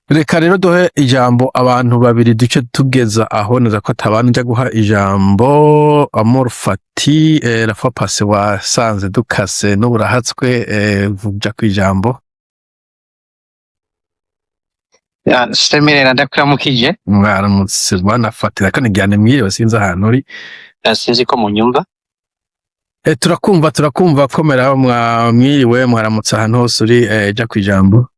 Reka rero duhe ijambo abantu babiri, duce tugeza aho neza ko atabandi nja guha ijambo. Amor Fati, la fois passée wasanze dukase n'uburahatswe, vuja kw'ijambo. Ya, Semerera, ndakuramukije. Mwaramutse bwana Fati, reka nigane mwiriwe, sinzi ahantu uri. Sinzi ko munyumva. Turakumva, turakumva, komera. Mwiriwe, mwaramutse ahantu hose uri, ja kw'ijambo.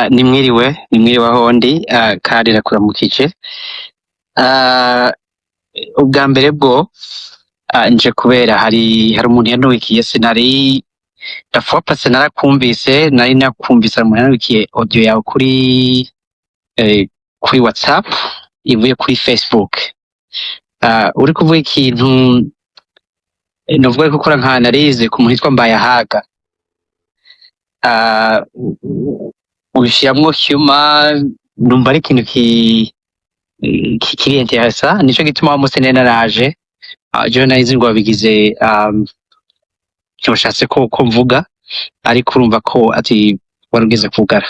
Ni mwiriwe, ni mwiriwe aho ndi, kandi ndakuramukije. Ubwa mbere bwo nje kubera hari umuntu yantuwikiye, sinari la fois passée narakumvise, nari nakumvise, hari umuntu yantuwikiye audio yawe kuri WhatsApp ivuye kuri Facebook. Uri kuvuga ikintu, novuga ko ukora nka analyse ku muntu yitwa Mbayahaga. Ubishiramwo humor, numva ari ikintu kiri intéressant, nico gituma wa musi nari naraje. Jewe nari nzi ngo wabigize ntiwashatse ko mvuga, ariko urumva ko ati wari ugeze kugara.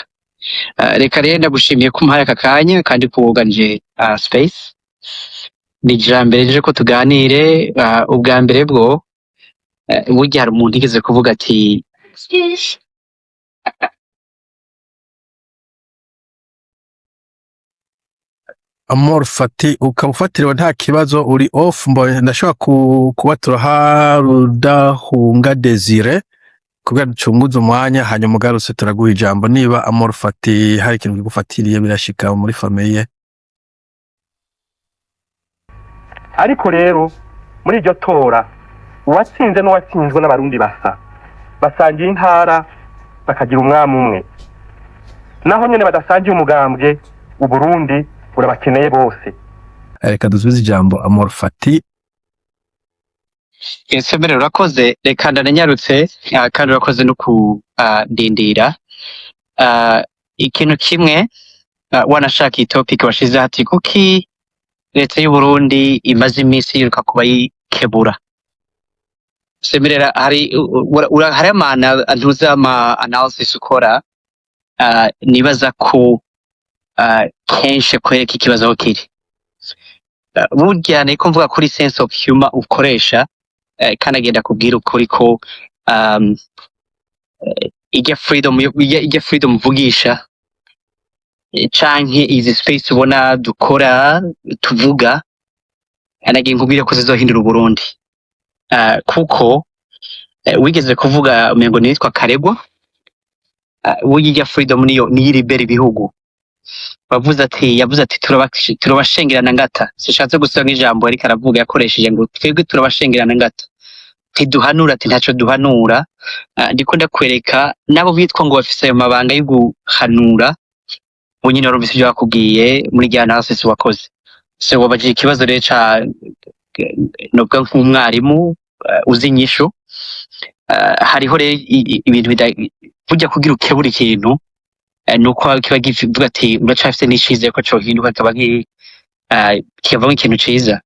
Reka rero ndagushimiye ko umpaye aka kanya kandi ko wuganije space. Ni ijambere nje ko tuganire. Ubwa mbere bwo, burya hari umuntu yigeze kuvuga ati Amor Fati, ukaba ufatiriwe, nta kibazo, uri off. Mbonye ndashobora kuba turaha Rudahunga Desire kugira ducunguze umwanya, hanyuma ugarutse turaguha ijambo. Niba Amor Fati hari ikintu kigufatiriye, birashika muri famille. Ariko rero muri iryo tora, uwatsinze n'uwatsinzwe n'Abarundi basa basangiye intara, bakagira umwami umwe, naho nyene badasangiye umugambwe, Uburundi burabakeneye bose. Reka dusubize ijambo Amor Fati. Semerera, urakoze. Reka ndananyarutse, kandi urakoze no kundindira. Ikintu kimwe, wanashaka iyi topic washize ati kuki leta y'u Burundi imaze iminsi yiruka kuba yikebura. Semerera, hari hari amana ntuzi ama analysis ukora, nibaza ko kenshi kwereka ikibazo aho kiri. Burya niko mvuga kuri sense of humor ukoresha, kandi agenda kubwira ukuri ko ijya freedom ijya freedom uvugisha, canke izi space ubona dukora tuvuga, nagiye nkubwire ko zizohindura Uburundi. Kuko wigeze kuvuga umengo nitwa Karegwa, burya ijya freedom niyo iribera ibihugu. Wavuze ati, yavuze ati turabashengerana ngata. Sishatse gusa nk'ijambo ariko aravuga yakoresheje ngo twebwe turabashengerana ngata, ntiduhanura, ati ntacyo duhanura. Ndiko ndakwereka nabo bitwa ngo bafise ayo mabanga yo guhanura, bo nyine warumvise ibyo bakubwiye muri rya analysis wakoze. So wabajije ikibazo rero ca novuga nk'umwarimu, uzi inyishu. Hariho rero ibintu burya kugira ukebura ikintu, nuko kiba kivuga ati uracafise n'icizere ko cohinduka kikaba kikavamo ikintu ciza.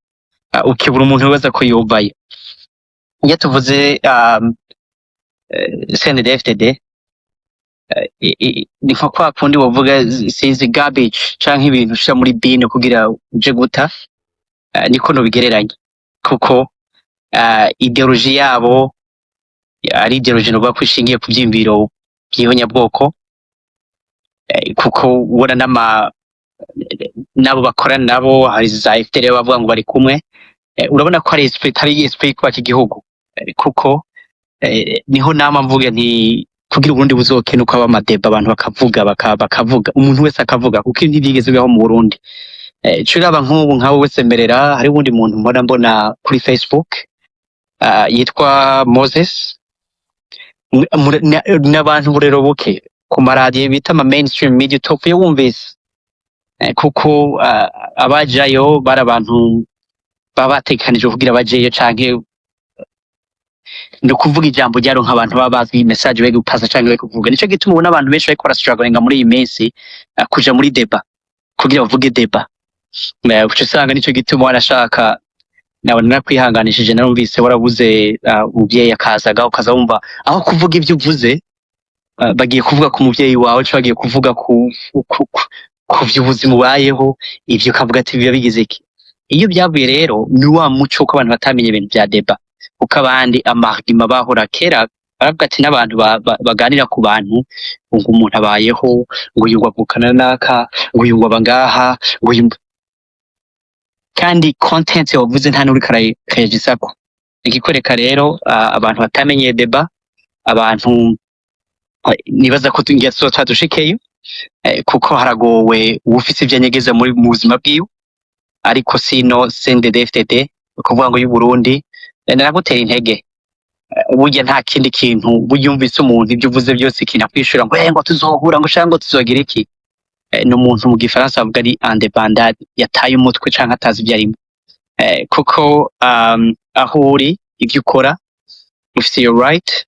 Ukebura umuntu wibaza ko yovayo. Iyo tuvuze CNDD-FDD, ni nka kwa kundi wovuga sinzi garbage canke ibintu ushira muri bin kugira uje guta, niko nobigereranya, kuko idéologie yabo ari idéologie novuga ko ishingiye ku vyiyumviro vy'ihonyabwoko, kuko ubona n'ama nabo bakorana nabo, hari za FDL bavuga ngo bari kumwe, urabona ko ari esprit, ari esprit kubaka igihugu, kuko niho nama mvuga nti kugira Uburundi buzokene uko aba ama débats, abantu bakavuga, bakavuga, umuntu wese akavuga, kuko ntibyigeze bibaho mu Burundi. Curaba nk'ubu nkawe wese merera, hari uwundi muntu mbona mbona kuri Facebook, yitwa Moses. N'abantu burero buke ku maradiyo bita ama mainstream media utopfuye wumvise, kuko abajayo bari abantu baba bategekanijwe kugira bajeyo, canke ni ukuvuga ijambo ryaronka abantu baba bazwi message bari gupasa canke bari kuvuga. Nico gituma ubona abantu benshi bariko barastrugglinga muri iyi minsi, kuja muri débat kugira bavuge débat. Uca usanga nico gituma wanashaka nawe narakwihanganishije, narumvise warabuze umuvyeyi akazaga ukaza wumva aho kuvuga ivyo uvuze. Bagiye kuvuga ku muvyeyi wawe canke bagiye kuvuga ku vy'ubuzima ubayeho, ivyo ukavuga ati biba bigize iki. Iyo byavuye rero ni wa muco ko abantu batamenye ibintu vya débat, kuko abandi ama arguments bahora kera baravuga ati n'abantu baganira ku bantu ngo umuntu abayeho, ngo uyu ngo avukana naka, ngo uyu ngo aba ngaha, ngo uyu, kandi content wavuze nta n'uriko arayirejisako. Ikikwereka rero abantu batamenye débat, abantu nibaza ko ngira tuzoca dushikeyo, kuko haragowe uwufise ivyo anyegeza muri mu buzima bwiwe. Ariko sino CNDD-FDD, ukuvuga ngo y'u Burundi, naragutera intege. Burya nta kindi kintu, burya umvise umuntu ibyo uvuze byose ikintu akwishura ngo ngo tuzohura, ngo canke ngo tuzogira iki, ni umuntu mu gifaransa bavuga ari indépendant, yataye umutwe canke atazi ivyo arimo, kuko aho uri, ivyo ukora, ufise your right,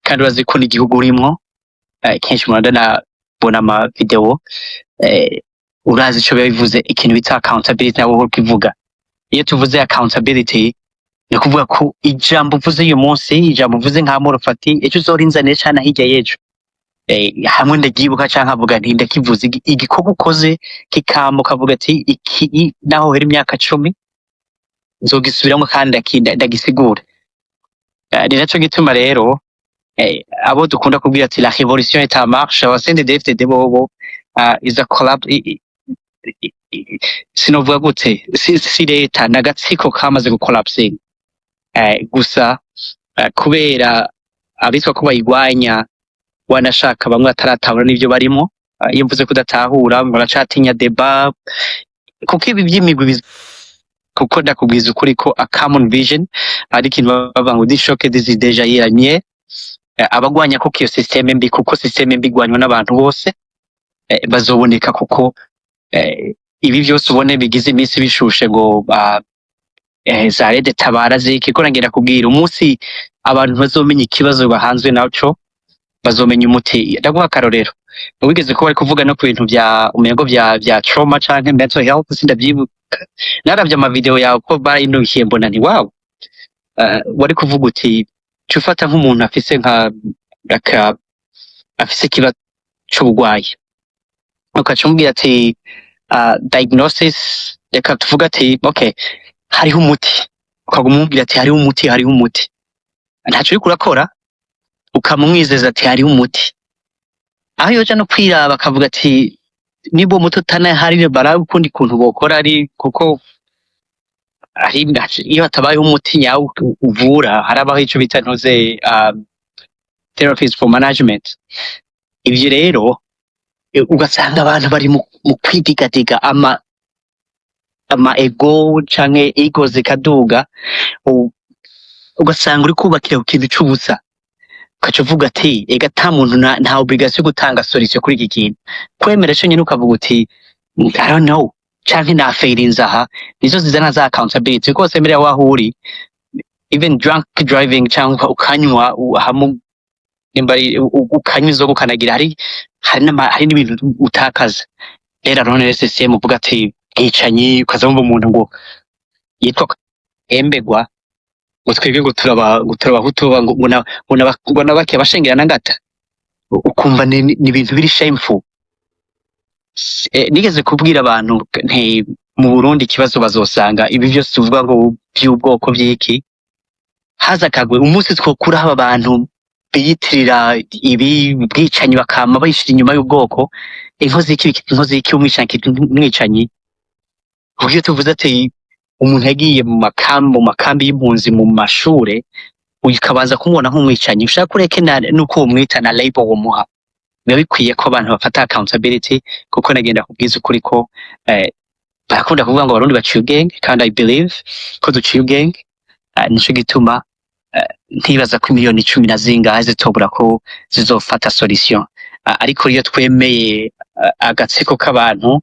kandi urazi ko n'igihugu urimwo. Kenshi muranda nabona ama video, urazi ico biba bivuze, ikintu bita accountability. Nawe uhora ukivuga. Iyo tuvuze accountability, ni ukuvuga ko ijambo uvuze uyu munsi, ijambo uvuze nka Morofati, ejo uzorinzanire canke hirya y'ejo, hamwe ndavyibuka canke nkavuga nti ndakivuze, igikorwa ukoze kikama ukavuga ati iki naho hera imyaka 10 nzogisubiramwo kandi ndagisigura. Ni naco gituma rero abo dukunda kubwira ati la révolution est en marche, aba CNDD-FDD bobo is a collab, sinovuga gute, si leta n'agatsiko kamaze gukolapsinga. Gusa kubera abitwa ko bayigwanya wanashaka bamwe bataratahura n'ivyo barimo. Iyo mvuze kudatahura, baracatinya débat, kuko ibi vy'imigwi kuko ndakubwiza ukuri ko a common vision ari ikintu bavuga ngo dishoke disi déjà yiramye. Abagwanya ko iyo système mbi, kuko système mbi igwanywa n'abantu bose, bazoboneka, kuko ibi vyose ubone bigize iminsi bishushe ngo za RED Tabara ziki, ko nagenda kubwira umunsi abantu bazomenya ikibazo bahanzwe naco, bazomenya umuti. Ndaguha akarorero, wigeze kuba bari kuvuga no ku bintu vya umengo vya trauma canke mental health, sindavyibuka. Naravye ama video yawe ko barayinukiye, mbona nti wow, wari kuvuga uti ca ufata nk'umuntu afise nka aka afise ikibazo c'ubugwayi, ukaca umubwira ati diagnosis, reka tuvuge ati okay, hariho umuti, ukaguma umubwira ati hariho umuti, hariho umuti, ntaco uriko urakora, ukamumwizeza ati hariho umuti, aho yoja no kwiraba akavuga ati niba uwo muti utanahari barabe ukundi kuntu bokora, ari kuko hari iyo hatabayeho umuti nyawo uvura, harabaho ico bita ntuze therapies for management. Ivyo rero ugasanga abantu bari mu kwidigadiga ama ego canke ego zikaduga, ugasanga uri kubakira ku kintu c'ubusa, ukaca uvuga ati ega ata muntu nta obligation yo gutanga solution kuri iki kintu. Kwemera co nyene ukavuga uti I don't know canke nafailinze aha, nizo zizana za accountability, kuko wemerera waho uri, even drunk driving cyangwa ukanywa hamwe nimba ari ukanywa inzoga ukanagira, hari n'ibintu utakaza. Rero none CCM uvuga ati bwicanyi, ukaza wumva umuntu ngo yitwa Embegwa ngo twebwe ngo turabahutu ngo na bake bashengera na ngata, ukumva ni ibintu biri shameful. Nigeze kubwira abantu nti mu Burundi ikibazo bazosanga ibi byose tuvuga ngo by'ubwoko by'iki, haza akagwe umunsi twokuraho aba bantu biyitirira ibi bwicanyi bakama bayishira inyuma y'ubwoko, inkozi y'iki, inkozi y'iki, umwicanyi akitwa umwicanyi. Kuko iyo tuvuze ati umuntu yagiye mu makambi y'impunzi, mu mashure, ukabanza kumubona nk'umwicanyi, ushaka ureke nuko womwita na label womuha, biba bikwiye ko abantu bafata accountability, kuko nagenda kubwiza ukuri ko barakunda kuvuga ngo abarundi baciye ubwenge, kandi I believe ko duciye ubwenge. Nico gituma ntibaza ko miliyoni 10 na zingahe zitobura ko zizofata solution. Ariko iyo twemeye agatsiko k'abantu,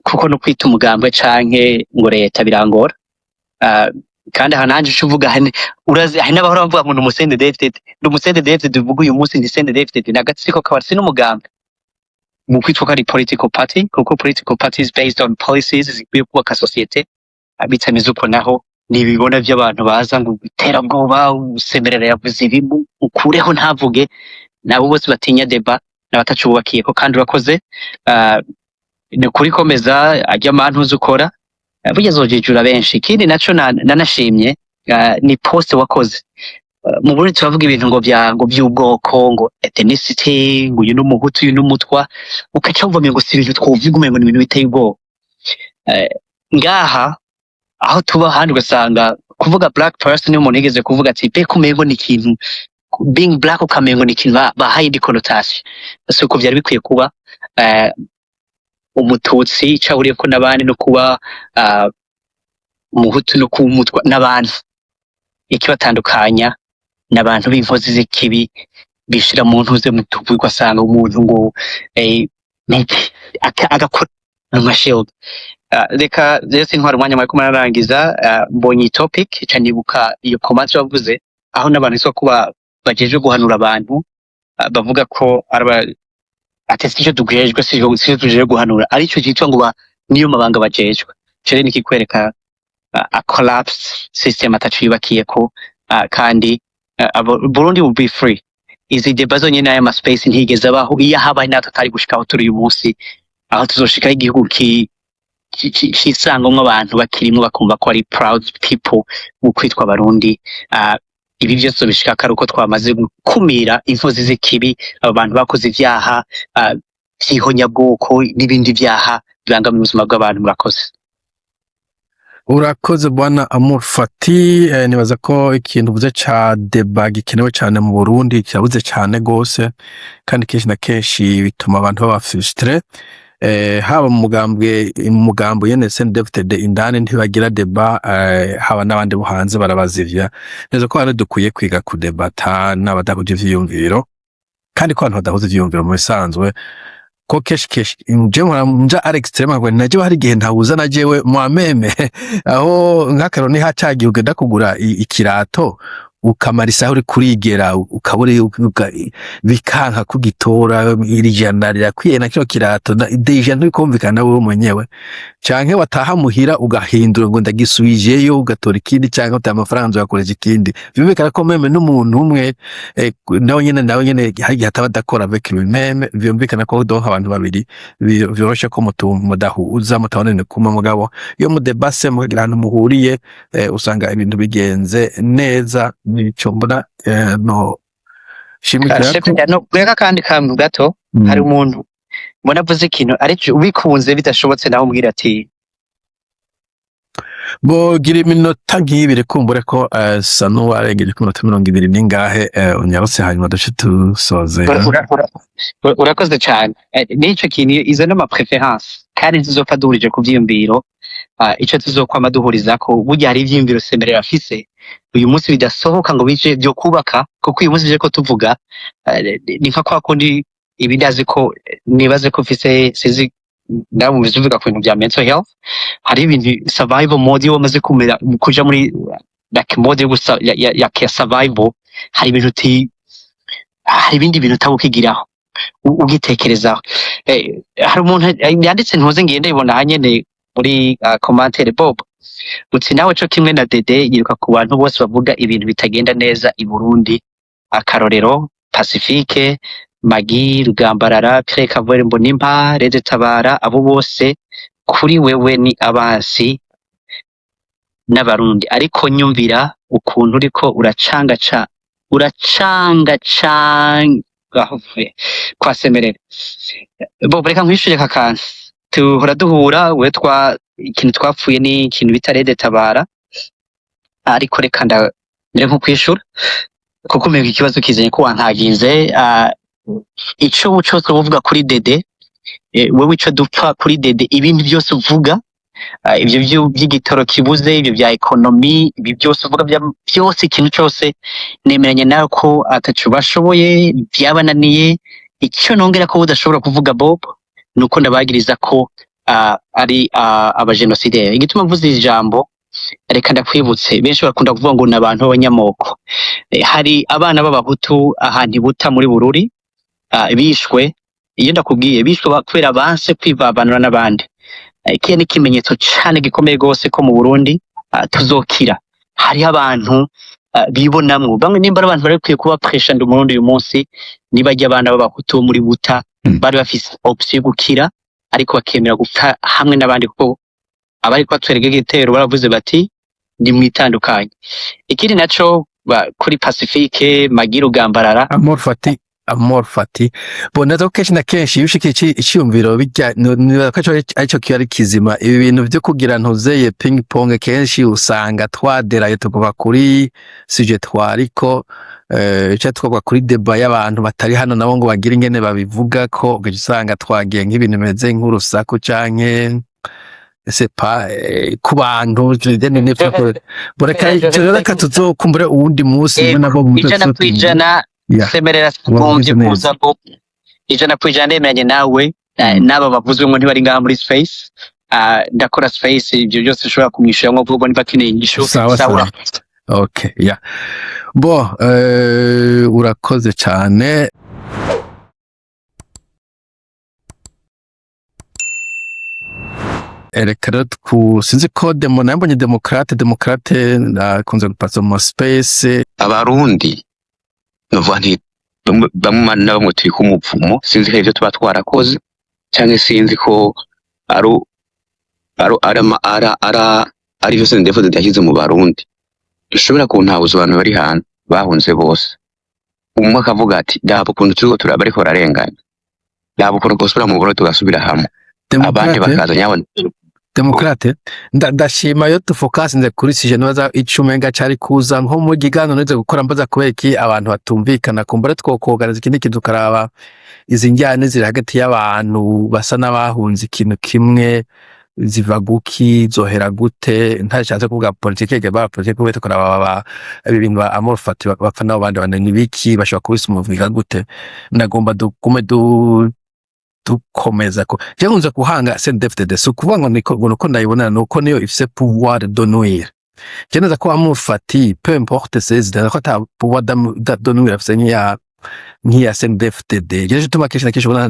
kuko no kwita umugambwe canke ngo leta birangora. Kandi aha nanje uca uvuga urazi hari n'abahora bavuga ngo ni umu CNDD-FDD, ni umu CNDD-FDD uvuga uyu munsi, ni CNDD-FDD ni agatsiko k'abantu, si n'umugambwe mu kwitwa ko ari political party, kuko political party is based on policies zikwiye kubaka société. Bitameze uko naho nibibona vy'abantu baza ngo iterabwoba, usemerera yavuze ibi, ukureho ntavuge. Nabo bose batinya débat n'abatacubakiyeko. Kandi urakoze, ni ukuri, komeza ajya amantuzi ukora, burya azojijura benshi. Ikindi naco nanashimye ni post wakoze. Mu Burundi turavuga ibintu ngo vya ngo vy'ubwoko, ngo ethnicity, ngo uyu n'umuhutu, uyu n'umutwa, ukaca wumva umengo si ibintu twovuga, umengo ni ibintu biteye ubwoba. Ngaha aho tuba ahandi ugasanga kuvuga black person, niyo umuntu yigeze kuvuga ati mbega umengo ni ikintu being black, ukamengo ni ikintu bahaye indi connotation, si uko vyari bikwiye kuba. Umututsi ico ahuriyeko n'abandi no kuba umuhutu no kuba umutwa n'abantu, ikibatandukanya n'abantu b'inkozi z'ikibi bishira mu ntuze mu tuvu, ugasanga umuntu ngo niki agakora nka shield. Reka rero sintwara umwanya, mwariko murarangiza. Mbonye iyi topic ca nibuka iyo comment wavuze, aho n'abantu iswa kuba bajejwe guhanura abantu, bavuga ko araba ati sico tujejwe, sico tujejwe guhanura, arico citwa ngo niyo mabanga bajejwe. Ico rero nikikwereka a collapsed system ataco yubakiyeko. Kandi Burundi will be free. Izi débat zonyene, aya ma space ntigeze abaho. Iyo habaye natwe atari gushika aho turi uyu munsi, aho tuzoshikaho igihugu cisangwamwo abantu bakirimwo bakumva ko ari proud people mu kwitwa Abarundi. Ibi vyose bishika ari uko twamaze gukumira inkozi z'ikibi, abo bantu bakoze ivyaha vy'ihonyabwoko n'ibindi vyaha bibangamiye ubuzima bw'abantu. Murakoze. Urakoze, bwana Amur Fati. Nibaza ko ikintu uvuze ca débat gikenewe cane mu Burundi, kirabuze cane gose, kandi kenshi na kenshi bituma abantu baba frustrés, haba mu mugambwe, mu mugambwe yene CNDD-FDD indani ntibagira débat, haba n'abandi bo hanze barabazivya neza ko hano dukwiye kwiga kudebata n'abadahuje ivyiyumviro, kandi ko abantu badahuza ivyiyumviro mu bisanzwe, ko kenshi kenshi nje mpora nja à l'extrême, ngo naje hari igihe ntahuza na jewe mwameme, aho nk'akaro ni hacagiye ugenda kugura ikirato, ukamara isaha uri kurigera, ukabura bikanka kugitora, iri jana rirakwiye na kino kirato déjà ntibikumvikana wewe mwenyewe, canke wataha muhira ugahindura ngo ndagisubijeyo, ugatora ikindi, canke utaye amafaranga ugakoresha ikindi. Vyumvikana ko même n'umuntu umwe, nawe nyene hari igihe ataba adakora avec lui-même. Vyumvikana ko donc abantu babiri vyoroshe ko mudahuza, mutabonana kumwe, mugabo iyo mudebase mukagira ahantu muhuriye, usanga ibintu bigenze neza. Nico mbona, no shimikira ko No reka kandi kantu gato. Hari umuntu mbona avuze ikintu, ariko ubikunze bidashobotse nawe umbwira ati Bogira iminota nk'ibiri, kumbure ko sa n'uwarengeje ku minota 20 n'ingahe, unyarutse, hanyuma duce tusozera. Urakoze cane. N'ico kintu, izo n'ama préférences, kandi ntituzopfa duhurije ku vyiyumviro. Ico tuzokwama duhurizako, burya hari ivyiyumviro semerera afise uyu munsi bidasohoka ngo bije vyo kubaka, kuko uyu munsi ko tuvuga, ni nka kwa kundi ibi ndazi ko nibaze ko mfise, sinzi ndamumvise uvuga ku bintu vya mental health, hari ibintu survival mode, iyo wamaze kumera kuja muri like mode yo gusa ya survival, hari ibintu uti hari ibindi bintu utaba ukigiraho ugitekerezaho. Hari umuntu yanditse, ntuze ngiye ndayibona hanyene muri commentaire, Bob uti nawe co kimwe na Dede yiruka ku bantu bose bavuga ibintu bitagenda neza i Burundi, akarorero Pacifique, Magi Rugambarara, Pierre Kavere Mbonimpa, Rede Tabara, abo bose kuri wewe ni abansi n'Abarundi. Ariko nyumvira ukuntu uriko uracanga uracanga canga kwa semerera. Bo reka nkwishure aka kantu tuhora duhura we twa ikintu twapfuye ni ikintu bita Rede Tabara, ariko reka ndare nko kwishura, kuko umenga ikibazo kizanye ko wantaginze. Ico cose uvuga kuri Dede, wewe ico dupfa kuri Dede, ibindi byose uvuga, ivyo vy'igitoro kibuze, ivyo vya économie, ibi byose uvuga byose, ikintu cose nemeranya nawe ko ataco bashoboye, vyabananiye. Icyo nongera ko udashobora kuvuga, Bob, nuko ndabagiriza ko ari abajenosideri. Igituma mvuze iri jambo, reka ndakwibutse, benshi bakunda kuvuga ngo ni abantu b'abanyamoko. Hari abana b'abahutu ahantu i Buta muri Bururi, bishwe. Iyo ndakubwiye bishwe kubera banse kwivavanura n'abandi. Ikiya ni ikimenyetso cane gikomeye gose ko mu Burundi tuzokira. Hariho abantu Bibonamwo bamwe nimba ari abantu bari bakwiye kuba presha. Ndi Umurundi uyu munsi, nibajya abana b'Abahutu bo muri Buta bari bafise option yo gukira, ariko bakemera gupfa hamwe n'abandi, kuko abari batwereka igitero baravuze bati nimwitandukanye. Ikindi naco kuri Pacifique Magiru Gambarara. Amor Fati, Amor Fati. Bon, nazo kenshi na kenshi iyo ushikiye iciyumviro bijya nibaza ko arico kiba ari kizima. Ibi bintu vyo kugira ntuzeye ping pong, kenshi usanga twaderaye tukuva kuri sujet twariko, ca twagwa kuri débat y'abantu batari hano nabo ngo bagire ingene babivuga, ko ugaca usanga twagiye nk'ibintu bimeze nk'urusaku canke c'est pas ku bantu boreka. Ivyo rero reka tuzokumbure uwundi musi mwe nabo. 100%. Semerera. Wavuze Gombye neza. kuza ngo 100% ndemeranye nawe. N'aba bavuzwe ngo ntibari ngaha muri space. Ndakora space, ibyo byose ushobora kumwishyura nko vuba niba akeneye inyishu. Sawa. Sawa. Sawa, okay, yeah, bon, urakoze cyane. Reka rero sinzi ko demo nambonye Démocrate akunze gupasa mu space. Abarundi novuga nti bamwe na bamwe turi ku mupfumo. Sinzi ko ivyo tuba twarakoze canke sinzi ko ari ara ara ari vyose CNDD-FDD yashyize mu Barundi. Dushobora kuntahuza abantu bari hanze bahunze bose, umwe akavuga ati: "Daba ukuntu turiko turaba bariko bararengana, daba ukuntu twosubira mu Burundi tugasubira hamwe." Abandi Démocrate. bakaza nyabona. Démocrate, ndashima yo tufokasinze kuri sujet. Nibaza ico umenga cari kuza nko mu giganiro nize gukora mbaza kubera iki abantu batumvikana. Kumbura twokoganiza ikindi kintu, tukaraba izi njyane ziri hagati y'abantu basa n'abahunze ikintu kimwe, ziva guki, zohera gute. Ntashatse kuvuga politike ba politike, kubera tukaraba ibi bintu ba Amor Fati bapfa nabo bandi bantu nibiki, bashobora kubisumuvika gute. Nagomba dugume dukomeza ko je nkunze kuhanga CNDD-FDD, si ukuvuga ngo niko ngo nuko ndayibonana, nuko niyo ifise pouvoir de nuire. Je neza ko Amor Fati, peu importe ses idées, ko ata pouvoir de nuire afise nk'iya CNDD-FDD. Je gituma kenshi na kenshi ubona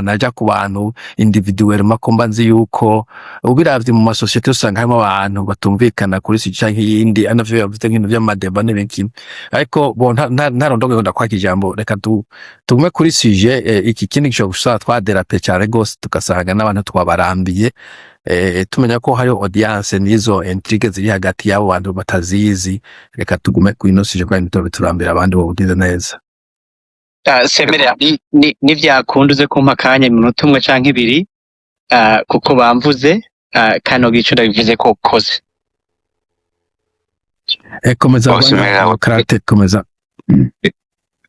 naja ku bantu individuellement, ko mba nzi yuko ubiravye mu masosiyete usanga harimo abantu batumvikana kuri si canke iyindi, ari navyo yavuze nk'ibintu vy'ama débats n'ibiki. Ariko bon, ntarondogoye ngo ndakwaka ijambo. Reka tugume kuri sujet. Iki kindi gishobora gusaba twaderape cane gose, tugasanga n'abantu twabarambiye. Tumenya ko hariho audience n'izo intrigue ziri hagati y'abo bantu batazizi. Reka tugume kuri ino sujet kugira ntitube turambira abandi. Bobugize neza. Semerera, nivyakunda uze kumpa akanya iminota umwe canke ibiri, kuko bamvuze kano gico ndabivuze ko ukoze. Komeza. Bose. Bwana Semerera. Démocrate, komeza.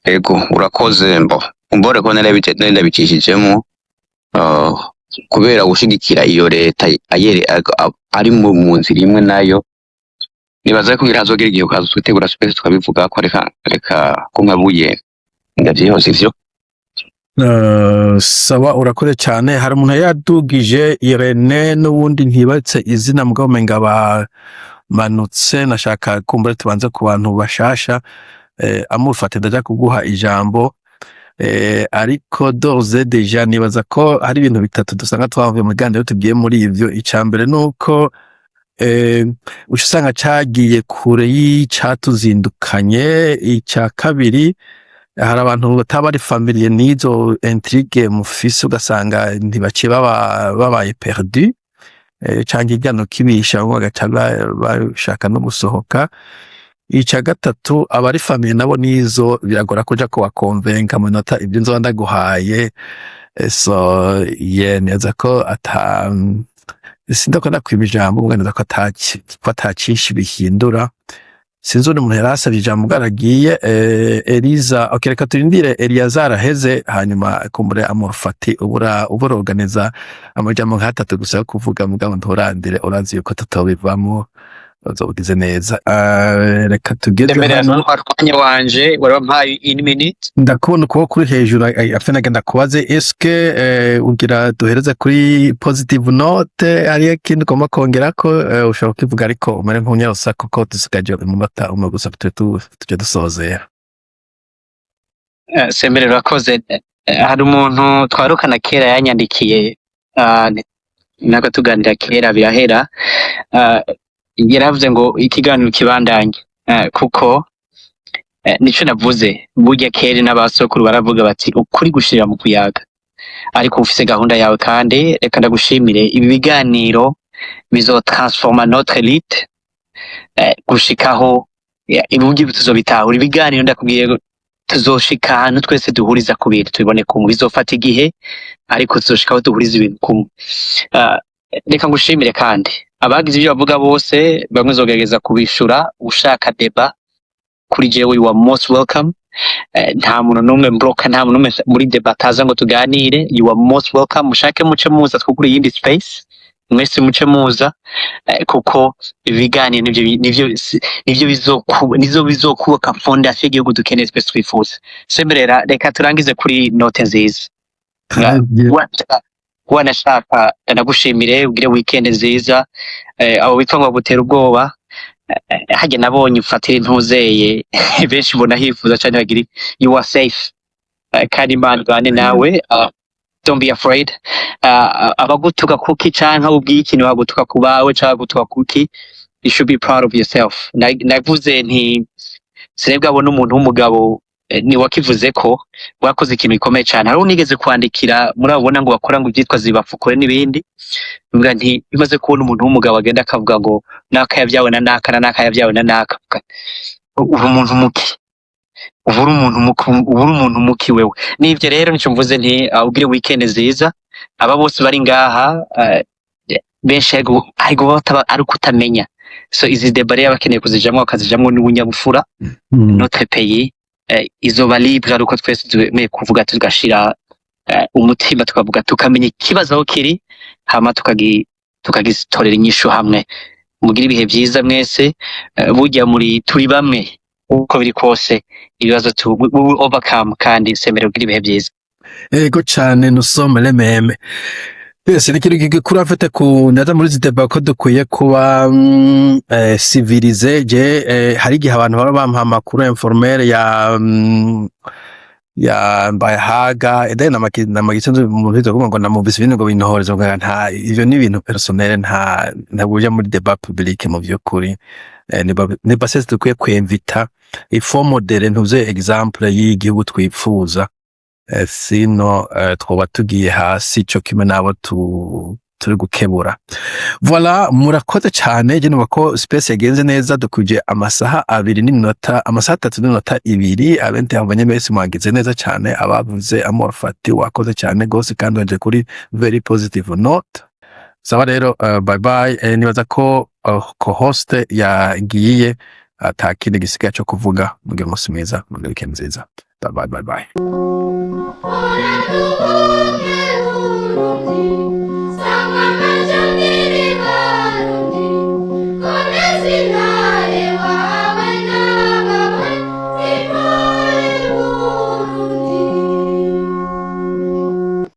Ego, urakoze. Mbo umbore ko nari ndabicishijemo, kubera gushigikira iyo leta ayere ari mu nzira imwe nayo. Nibaza ko ngira hazogera igihe ukaza twitegura space tukabivuga ko reka ko nkabuye ndavyihoza ivyo. Sawa, urakoze cyane. Hari umuntu yadugije Irene n'ubundi ntibatse izina, mugabo umenga bamanutse. Nashaka kumbura tubanze ku bantu bashasha. Amufate, ndaja kuguha ijambo, ariko d'ores et déjà nibaza ko hari ibintu bitatu dusanga twavuye mu biganiro tugiye muri ivyo. Ica mbere nuko uca usanga cagiye kure y'icatuzindukanye. Ica kabiri, hari abantu bataba bari familier n'izo intrigue mufise, ugasanga ntibaciye baba babaye perdu, canke iryano kibisha, bamwe bagaca bashaka no gusohoka. Ica gatatu, abari familier nabo nizo biragora kuja kubakonvenka mu minota ibyo nzoba ndaguhaye. So ye neza ko ata sindako ndakwima ijambo, ubwo neza ko atacinshi bihindura. Sinzi undi muntu yari asabye ijambo ubwo aragiye. Eliza, okay, reka turindire Eliazar aheze, hanyuma kumbure Amorfati ubura uburoganiza amajambo nk'atatu gusa yo kuvuga. Mugabo nturandire, urazi yuko tutobivamo, uzobugize neza. Reka tugeze Ndemerera. hano. Ntwara umwanya wanje wari wampaye in minute. Ndakubona ukuboko kuri hejuru. Afite nagenda kubaze eske ugira duhereze kuri positive note, hariyo ikindi ugomba kongerako? Ushobora kukivuga ariko umere nk'unyarusa, kuko dusigaje umunota umwe gusa tuje dusozera. Semerera, urakoze. Hari umuntu twarukana kera yanyandikiye, ntabwo tuganira kera birahera. Yaravuze ngo ikiganiro kibandanye, kuko Nico navuze, burya kera n'abasokuru baravuga bati ukuri gushirira mu kuyaga, ariko ufise gahunda yawe. Kandi reka ndagushimire, ibi biganiro bizotransforma notre élite gushikaho ibugi tuzobitahura. Ibiganiro, ndakubwiye, tuzoshika ahantu twese duhuriza ku bintu, tubibone kumwe. Bizofata igihe, ariko tuzoshika aho duhuriza ibintu kumwe. Reka ngushimire, kandi abagize ibyo bavuga bose, bamwe zogerageza kubishura. Ushaka débat kuri jewe, you are most welcome. Nta muntu n'umwe mbloka, nta muntu n'umwe muri débat ataza ngo tuganire. You are most welcome. Mushake muce muza twugure iyindi space, mwese muce muza, kuko ibiganiro nivyo bizokuba, nivyo bizokubaka fondation y'igihugu dukeneye twese twifuza. Semerera, reka turangize kuri note nziza. Wanashaka ndagushimire, ugire weekend nziza. Abo bitwa ngo bagutera ubwoba, harya nabonye ufatira intuzeye benshi mbona hifuza cane bagira, you are safe. Kandi Imana ibane nawe. Don't be afraid. Abagutuka kuki canke ubwiye ikintu bagutuka ku bawe canke bagutuka kuki, you should be proud of yourself. Navuze nti sinebwe abona umuntu w'umugabo, ni wakivuze ko wakoze ikintu gikomeye cane. Hariho nigeze kwandikira muri abo ubona ngo bakora ngo ivyitwa zibafukure n'ibindi, bivuga nti bimaze kubona umuntu w'umugabo agenda akavuga ngo naka yavyawe na naka na naka yavyawe na naka, uri umuntu muki, uba uri umuntu muki, uba uri umuntu muki wewe. Nivyo rero nico mvuze nti ugire weekend nziza. Aba bose bari ngaha, benshi ariko bataba ari ukutamenya. So izi débats rero bakeneye kuzijamwo, bakazijamwo n'ubunyabufura. Notre pays izoba libre ari uko twese twemeye kuvuga, tugashira umutima, tukavuga, tukamenya ikibazo aho kiri, hama tukagitorera inyishu hamwe. Mugire ibihe vyiza mwese. Burya muri turi bamwe, uko biri kose ibibazo we will overcome. Kandi semere, ugira ibihe vyiza. Ego cane, nous sommes les mêmes. Yes, ni ikintu gikuru afite ku ndaza muri izi débats ko dukwiye kuba civilisé. Je hari igihe abantu baba bampa amakuru informel ya Mbayahaga, then namagitse mu bizo ngo namuvise ibintu ngo bintohoreze, ngo nta ivyo ni ibintu personnel, nta ntabwo uja muri débat public mu vy'ukuri. Ni base dukwiye kwemvita, il faut modérer, ntuze exemple y'igihugu twipfuza. Sino twoba tugiye hasi co kimwe n'abo turi gukebura. Voilà, murakoze cane. Je numva ko space yagenze neza, dukuje amasaha 2 n'iminota, amasaha 3 n'iminota 2. Abente bese mwagize neza cane. Abavuze, Amor Fati, wakoze cane gose kandi waje kuri very positive note. Sawa rero, bye bye. Nibaza ko co-host yagiye, ata kindi gisigaye co kuvuga. Mugire umunsi mwiza, mugire weekend nziza. Bye bye, bye bye. Ora tu